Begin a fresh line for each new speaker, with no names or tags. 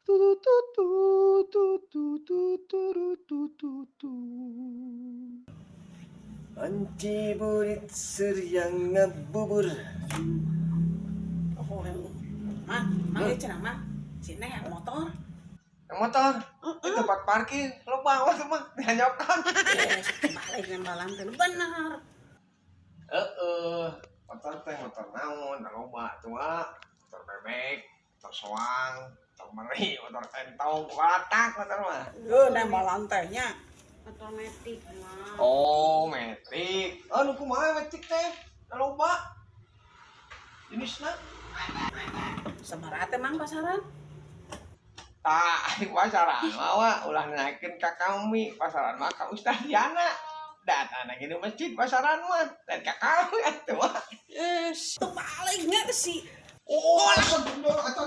Tu tu tu tu tu tu tu tu tu tu.
Anci burit seriang ngabubur.
Oh, Mang, mang, ieu cenah, Mang. Si Neng yang motor.
Yang motor di tempat parkir lo bawa tuh mah dihanyokan.
Eh, balik nembalan teh bener.
Heeh, motor teh motor naon? Da loba tuh mah. Motor bebek, motor soang, motor meri, motor entong, watak motor mah.
Heuh, nembalan teh nya.
Motor metik, Mang.
Oh, metik. Oh, nu kumaha metik teh? Da loba jenisna.
Sabaraha teh, Mang, pasaran?
Tah, di pasaran mah wa, ulah nanyakeun ka kami, pasaran mah ka Ustaz Diana. Datang lagi di masjid pasaran mah, dan ka kami atuh mah.
Eh, tuh balik nya sih.
Oh, langsung dorong atuh.